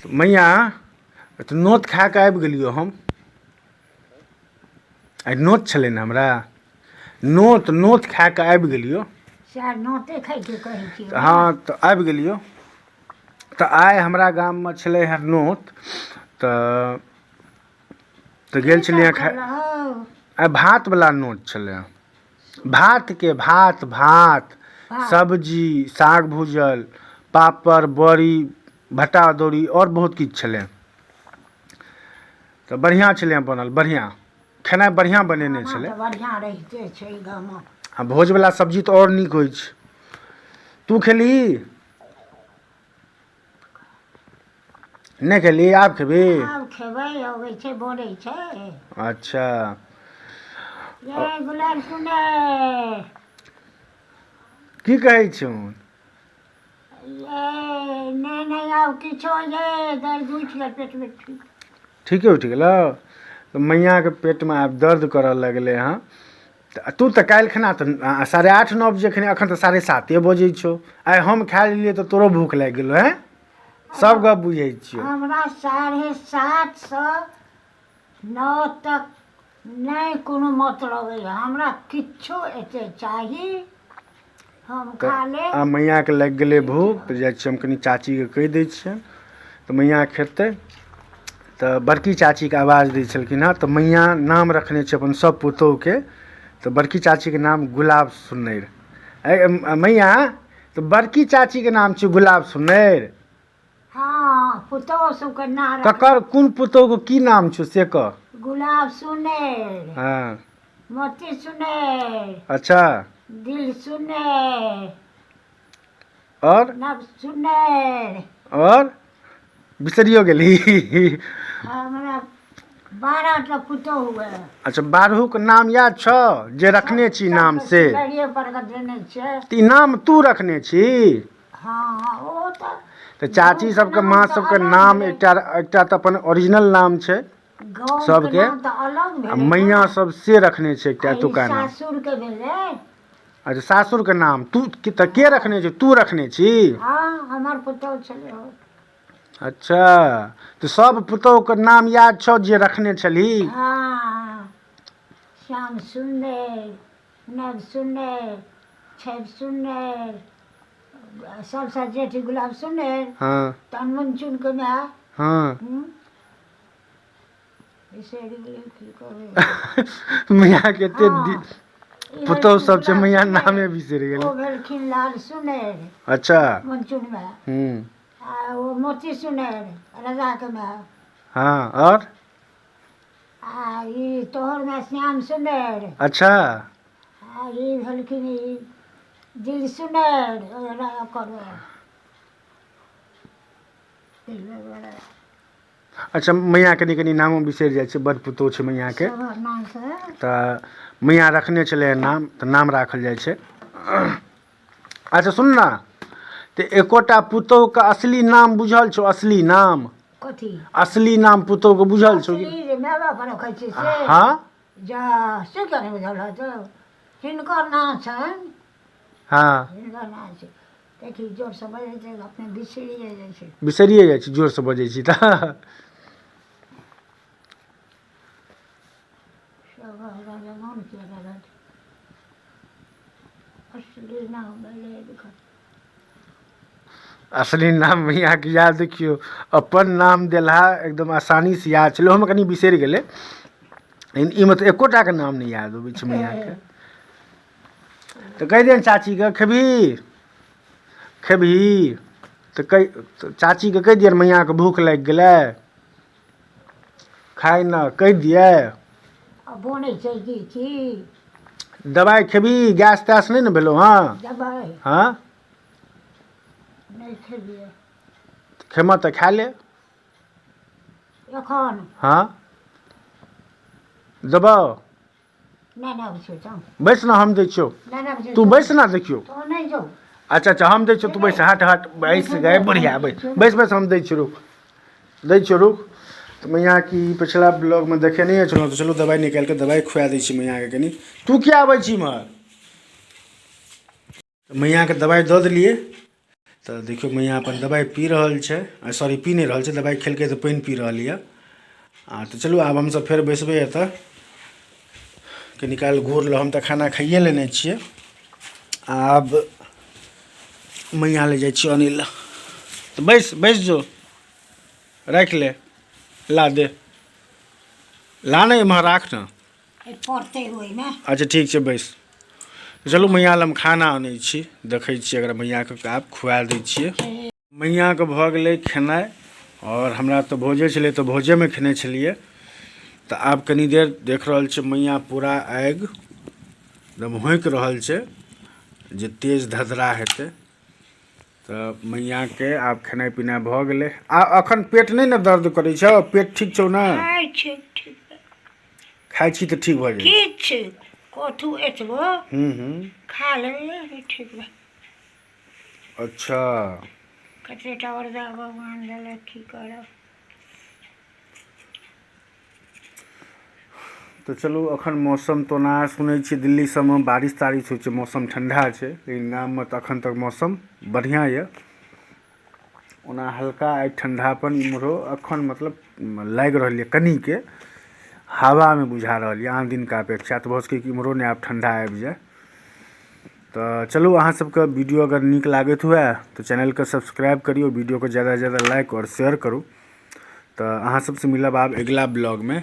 मैया तऽ नोत खा कऽ आबि गेलियौ हम। आइ नोत छलै ने हमरा, नोत नोत खा कऽ आबि गेलियौ। सएह नोते खाइके कहै छियै। हँ, तऽ आबि गेलियौ। तऽ आइ हमरा गाममे छलै हँ नोत, तऽ गेल छलियै खाय। आइ भातवला नोत छलै हँ, भातके भात, भात सब्जी, साग भूजल, पापड़, बड़ी, भट्टा अदौरी आओर बहुत किछु छलै। तऽ बढ़िआँ छलै हँ बनल, बढ़िआँ खेनाइ बढ़िआँ बनेने छलै। बढ़िआँ रहिते छै गामक। आ भोजवला सब्जी तऽ आओर नीक होइ छै। तू खेलही नहि? खेलही? आब खेबही? आब खेबै, अबै छै, बनै छै। अच्छा। ये गुलाब सुनै। की कहै छौ? ये नहि नहि, आब किछो, ये दर्द उठि गेल पेटमे, ठीक ठीके उठि गेलौ? तऽ मैयाके पेटमे आब दर्द करऽ लगलै हँ। तऽ तू तऽ काल्हि खना तऽ 8:30 9 बजे खेने, एखन तऽ 7:30 बजै छौ। आइ हम खा लेलियै तऽ तोरो भूख लागि गेलौ? हैं, सब गप बुझै छियौ। हमरा 7:30सँ 9 तक नहि कोनो मतलब अइ, हमरा किछो एते चाही, हम खा लेब। आ मैयाके लागि गेलै भूख, तऽ जाइ छियै हम कनि चाचीके कहि दै छियनि तऽ मैया खेतै। तऽ बड़की चाचीके आवाज दै छलखिन हँ। तऽ मैया नाम रखने छै अपन सभ पुतोहुके, तऽ बड़की चाचीके नाम गुलाब सुन्नरि। मैया, तऽ बड़की चाचीके नाम छै गुलाब सुन्नरि? हँ, पुतोहु सबके नाम। ककर कोन पुतोहुके की नाम छौ से कह। गुलाब सुन्नरि। मोती सुन्नरि। दिल सुन्नरि। और? नव सुन्नरि। और बिसरियो गेली? हमरा 12 टा पुतोहु हुए। अच्छा, बारहोके नाम याद छौ जे रखने छी नाम से? सुनरिये पर के देने छियै। तऽ ई नाम तू रखने छी? हँ, ओ तऽ तऽ चाची सबके, माँ सबके नाम एकटा एकटा तऽ अपन ओरिजिनल नाम छै गाँवके सबके नाम तऽ अलग आ भेलै। मैया सब से रखने छै एकटा आ ई एतुका नाम। सासुरके भेलै। अच्छा, सासुरके नाम तू तऽ के रखने छै? तू रखने छी? हँ, हमर पुतोहु छलै ओ। अच्छा, तऽ सब पुतोहुके नाम याद छौ जे रखने छलही? हँ, श्याम सुन्नरि, नव सुन्नरि, छवि सुन्नरि, सबसँ जेठ गुलाब सुन्नरि। तहन मुनचुनके माय। बिसरि गेलियै, की कहबै। मैयाके एते ई पुतोहु भेलखिन सब छै गुलाब मैया सुन्नरि, नामे बिसरि ओ गेलै। भेलखिन लाल सुन्नरि। मुनचुन माय। आ ओ मोती सुन्नरि, राजाके माय। हँ, आओर? आ ई तोहर माय श्याम सुन्नरि। आ ई भेलखिन ई दिल सुन्नरि, ओकर। अच्छा, मैया कनि कनि नामो बिसरि जाइ छै, बड़ पुतोहु छै मैयाके। सभक नामसँ। तऽ मैया रखने छलै नाम, तऽ नाम राखल जाइ छै। अच्छा सुन ने, तऽ एकोटा पुतोहुके असली नाम बुझल छौ? असली नाम? कथी? असली नाम पुतोहुके बुझल छौ कि? असली जे माय बाप रखै छै से? हँ। जा, से किया नहि बुझल होतौ? हिनकर नाम छनि। हिनकर नाम छै, देखी, जोरसँ बजै छै, अपने बिसरिए जाइ छै। बिसरिए जाइ छी जोरसँ बजै छी तऽ। सब हमरा मोन किया लागत? असली नाम भेलै हिनकर। असली नाम मैयाके याद, देखियौ, अपन नाम देलहा एकदम आसानीसँ याद छलै, ओहोमे कनि बिसरि गेलै, लेकिन ईमे तऽ एकोटाके नाम नहि याद अबै छै मैयाके। तऽ कहि दियनि चाचीके, खेबही? खेबही तऽ कहि, चाचीके कहि दियनि, मैयाके भूख लागि गेलै, खाइ ने कहि दियै। आ बनै छै की की? दबाइ खेबही? गैस तैस नहि ने भेलौ हँ? दबाइ? हँ। नहि खेलियै। खेमऽ तऽ खा ले। एखन? हँ, देबौ। नहि नहि, छै तऽ बैस ने, हम दै छियौ। नहि नहि। तू बैस ने, देखियौ। तो नहि जाउ। अच्छा, हम दै छियौ, तू बैस। हट हट, बैस गए, बढ़िया, बैस बैस बैस, हम दै छियौ, रुक, दै छियौ, रुक। तऽ मैया की पिछला ब्लॉगमे देखेने छलहुँ, तऽ चलू दबाइ निकालि कऽ दबाइ खुआ दै छी मैयाके कनि। तू किया आबै छी इम्हर? तऽ मैयाके दबाइ दऽ देलियै। तऽ देखियौ मैया अपन दबाइ पी रहल छै सॉरी पी नहि रहल छै दबाइ खेलकै तऽ पानि पी रहल यऽ आ तऽ चलू आब हमसब फेर बैसबै एतऽ कनी काल घूर लऽ हम तऽ खाना खाइए लेने छियै आब मैया लए जाइ छियै अनै लए तऽ बैस बैस जो राखि ले ला दे ला ने एम्हर राख ने पड़तै ओहिमे अच्छा ठीक छै बैस चलू मैया लए हम खाना अनै छी देखै छियै अगर मैयाके आब खुआ दै छियै मैयाके भऽ गेलै खेनाइ आओर हमरा तऽ भोजे छलै तऽ भोजेमे खेने छलियै तऽ आब कनी देर देख रहल छियै मैया पूरा आगि एकदम होंकि रहल छै जे तेज धधरा हेतै तऽ मैयाके आब खेनाइ पिनाइ भऽ गेलै आ अखन पेट नहि ने दर्द करै छौ पेट ठीक छौ ने खाइ छी ठीक खाइ छी तऽ ठीक भऽ जाइ ठीक छै कथू एतबो हूँ हूँ खा लेबै ठीक भए अच्छा कते टा औरदा भगवान देलक की करब तऽ चलू अखन मौसम तऽ ओना सुनै छियै दिल्ली सबमे बारिश तारिश होइ छै मौसम ठण्डा छै लेकिन गाममे तऽ अखन तक मौसम बढ़िआँ यऽ ओना हल्का आइ ठण्डापन इम्हरो अखन मतलब लागि रहल यऽ कनिके हवामे बुझा रहल यऽ आन दिनका अपेक्षा तऽ भऽ सकैए कि इम्हरो नहि आब ठण्डा आबि जाय तऽ चलू अहाँ सबके वीडियो अगर नीक लागैत हुए तऽ चैनलके सब्सक्राइब करियौ वीडियोके ज़्यादासँ ज़्यादा लाइक आओर शेयर करू तऽ अहाँ सबसँ मिलब आब अगिला ब्लॉगमे।